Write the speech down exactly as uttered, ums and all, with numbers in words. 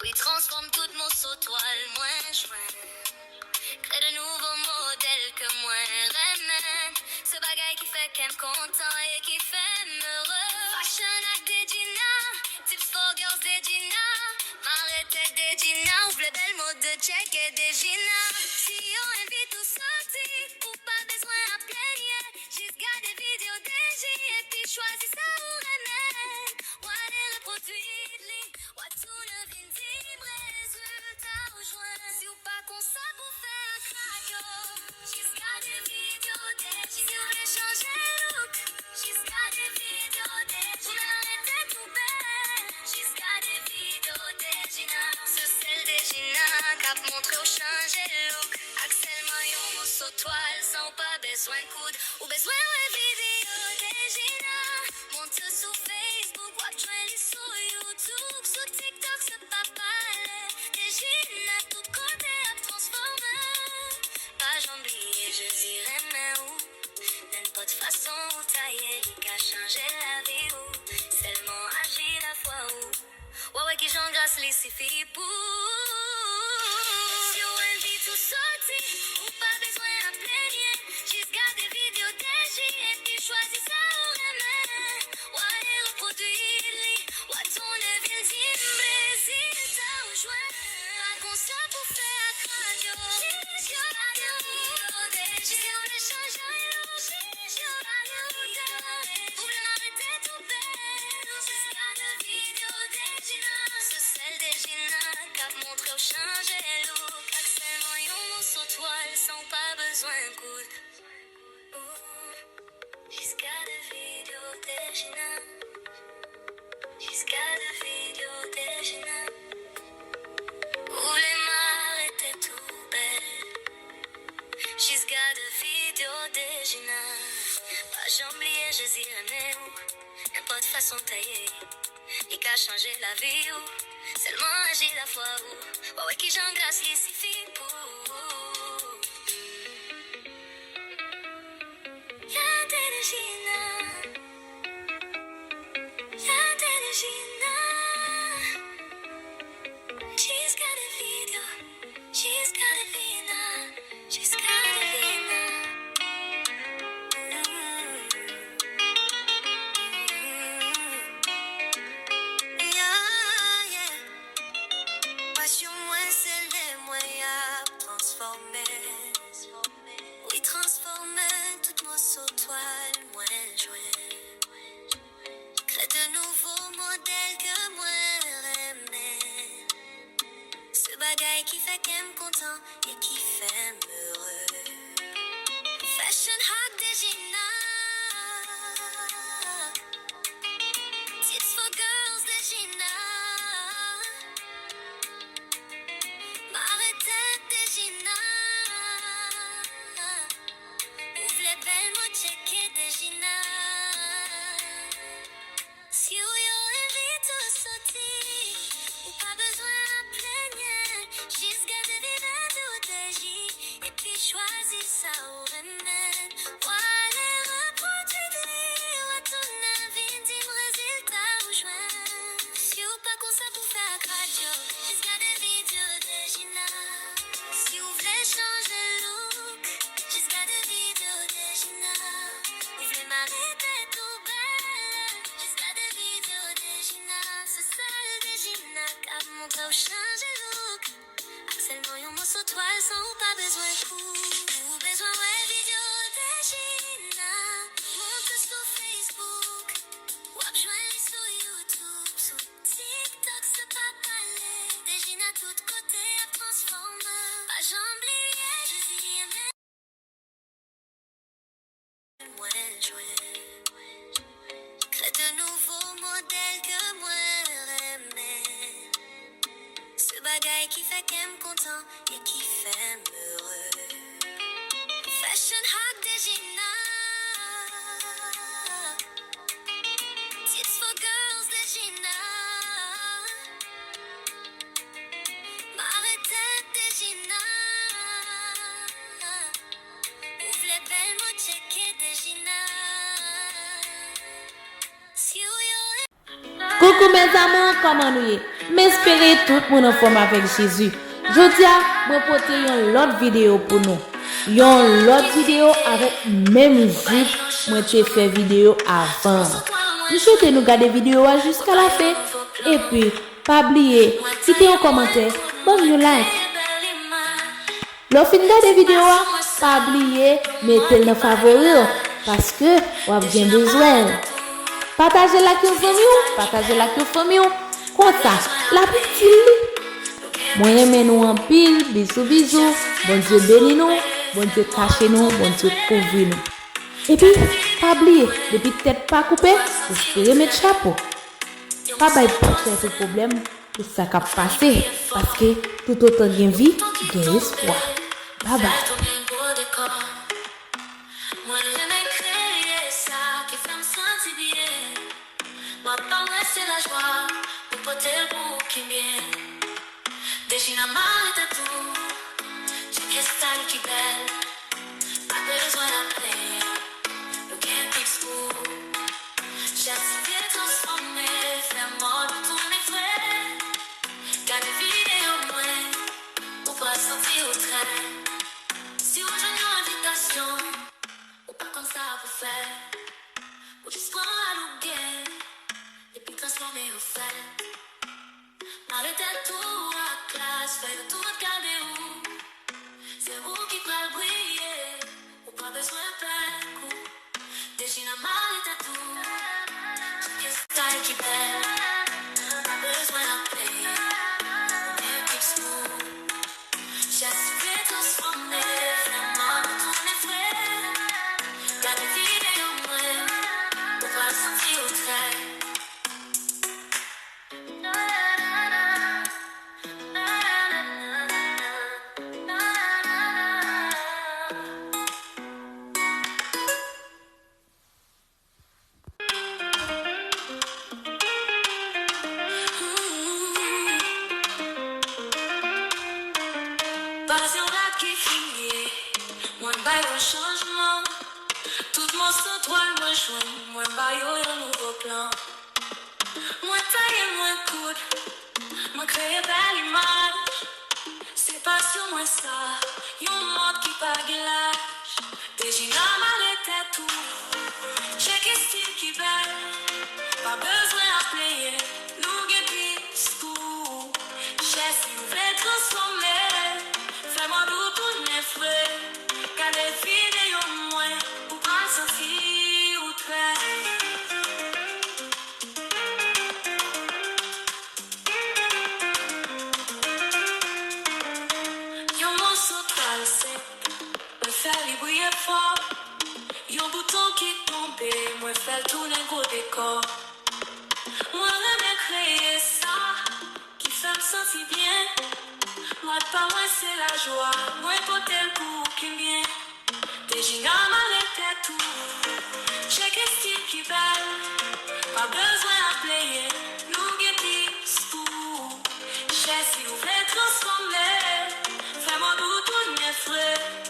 Li transfòm tout moso twal mwen jwenn. Kreye de nouvo modèl ke mwen renmen. Se bagay ki fè kè m kontan e ki fè m ere. Fashion ak Dejina, tips for girls Dejina. Mare tèt Dejina, ou vle bèl mòd, tcheke Dejina. Si yo envite w sòti, ou pa bezwen ap plenyen. Jis gade videyo Deji epi chwazi sa ou renmen. W a ale repwodui li, w a tounen vin di m rezilta ou jwenn. Si w pa konn sa pou fè ak rad yo, jis gade videyo Deji. Si w vle chanje look, jis gade videyo Deji. Ou vle mare tèt ou bèl, jis gade videyo Dejina. Se sèl Dejina k ap montre w chanje look ak sèlman yon moso twal san w pa bezwen koud. Ou bezwen wè videyo Dejina? Monte sou Facebook, w ap jwenn li sou YouTube, sou TikTok, se pa pale. Dejina tout kote ap transfòme. Pa janm bliye Jezi renmen ou. Nenpòt fason ou ta ye, li ka chanje lavi ou. Sèlman aji lafwa ou. W a wè kijan gras li sifi pou ou. Si yo envite w sòti, ou pa bezwen ap plenyen. Jis gade videyo Deji epi chwazi sa ou renmen. W a ale repwodui li, w a tounen vin di m rezilta ou jwenn. Pa konn sa pou fè ak rad yo. Jis gade videyo Deji. Si w vle chanje look, jis gade videyo Deji. Ou vle mare tèt ou bèl, jis gade videyo Dejina. Se sèl Dejina k ap montre w chanje look ak sèlman yon moso twal san w pa bezwen koud. Jis gade videyo Dejina. Jis gade videyo Dejina. Ou vle mare tèt ou bèl. Jis gade videyo Dejina. Pa janm bliye Jezi renmen ou. Nenpòt fason w ta ye, li ka chanje lavi ou. Sèlman aji lafwa ou. W a wè kijan gras li sifi pou ou. Gade Dejina. Gade Dejina. Jis gade videyo. Jis gade Dejina. Jis gade Dejina. Yeah, yeah. Pasyon mwen se lè mwen ap transfòme. Wi, transfòme tout moso twal mwen jwenn. Kreye de nouvo modèl ke mwen renmen. Se bagay ki fè kè m kontan e ki fè m ere. Fashion hack Dejina. Tips for girls Dejina. Mare tèt Dejina. Ou vle bèl mòd, tcheke Dejina. Si w yo envite w sòti, ou pa bezwen ap plenyen. Jis gade videyo Deji, epi chwazi sa ou renmen. W a ale repwodui li, w a tounen vin di m rezilta ou jwenn. Si w pa konn sa pou fè ak rad yo, jis gade videyo Dejina. Si w vle chanje look, jis gade videyo Dejina. Ou vle mare tèt ou bèl, jis gade videyo Dejina. Se sèl Dejina k ap montre w chanje look ak sèlman yon moso twal san ou pa bezwen koud. Ou bezwen wè videyo Dejina, monte sou Facebook. W ap jwenn li sou YouTube, sou TikTok, se pa pale. Dejina tout kote ap transfòme. Pa janm bliye, Jezi renmen mwen jwenn. Kreye de nouvo modèl ke mwen renmen. Se bagay ki fè kè m kontan e ki fè m ere. Fashion hack Dejina. Tips for girls Dejina. Mare tèt Dejina. Ou vle bèl mòd, tcheke Dejina. Si w yo Koukou Mes amours, kòman nou ye? M espere tout moun anfòm avèk Jezi. Jodi a, mwen pote yon lòt videyo pou nou. Yon lòt videyo avèk menm jip mwen te fè videyo avan an. M swete nou gade videyo a jiska lafen. Epi, pa bliye, kite yon kòmantè, ban m yon like. Lè w fin gade videyo a, pa bliye mete l nan favori w, paske w ap gen bezwen l. Pataje l ak yon zanmi w, pataje l ak yon fanmi w. Konsa, l ap itil li. Mwen renmen nou anpil, bizou bizou. Bondye beni nou, Bondye kache nou, Bondye kouvri nou. Epi, pa bliye, depi tèt pa koupe, espere met chapo. Pa bay pòtèt ou pwoblèm pou sa k ap pase, paske toutotan gen vi, gen espwa. Babay. Mwen renmen kreye sa ki fè m santi byen. Mwen pa mwen se lajwa pou pote l pou ou ki byen. Dejina mare tèt ou, tcheke style ki bèl. Pa bezwen aple, nou gen tips pou ou. Chèz soulye transfòme, fè mòd ou tounen fre. Gade videyo mwen, ou pral santi ou trè. Si w jwenn yon envitasyon, ou pa konn sa pou fè. Ou jis pran rad ou gen, epi transfòme an fèt. Mare tèt ou ak klas, fè yo tout gade ou. Se ou ki pral briye, ou pa bezwen pè kou. Dejina mare tèt ou, chèz style ki bèl. Pa bezwen aple, ou gen tips pou ou. Chèz soulye transfòme, fè mòd ou tounen fre. Gade videyo mwen, ou pral santi ou trè. Pa se yon rad ki fini, mwen bay yon chanjman. Tout moso twal mwen jwenn, mwen ba yo yon nouvo plan. Mwen taye, mwen koud, mwen kreye bèl imaj. Se pasyon mwen sa, yon mòd ki pa gen laj. Dejina mare tèt ou, tcheke stil ki bèl. Pa bezwen ap plenyen, nou gen tips pou ou. Chèz si ou vle transfòme, fè mòd ou tounen fre. Gade videyo mwen, ou pral santi ou trè. Yon moso twal senp, mwen fè li briye fò. Yon bouton ki tonbe, mwen fè l tounen gwo dekò. Mwen renmen kreye sa ki fè m santi byen. Mòd pa mwen se lajwa, mwen pote l pou ou ki byen. Dejina mare tèt ou, tcheke stil ki bèl. Pa bezwen ap plenyen, nou gen tips pou ou. Chèz si ou vle transfòme, fè mòd ou tounen fre.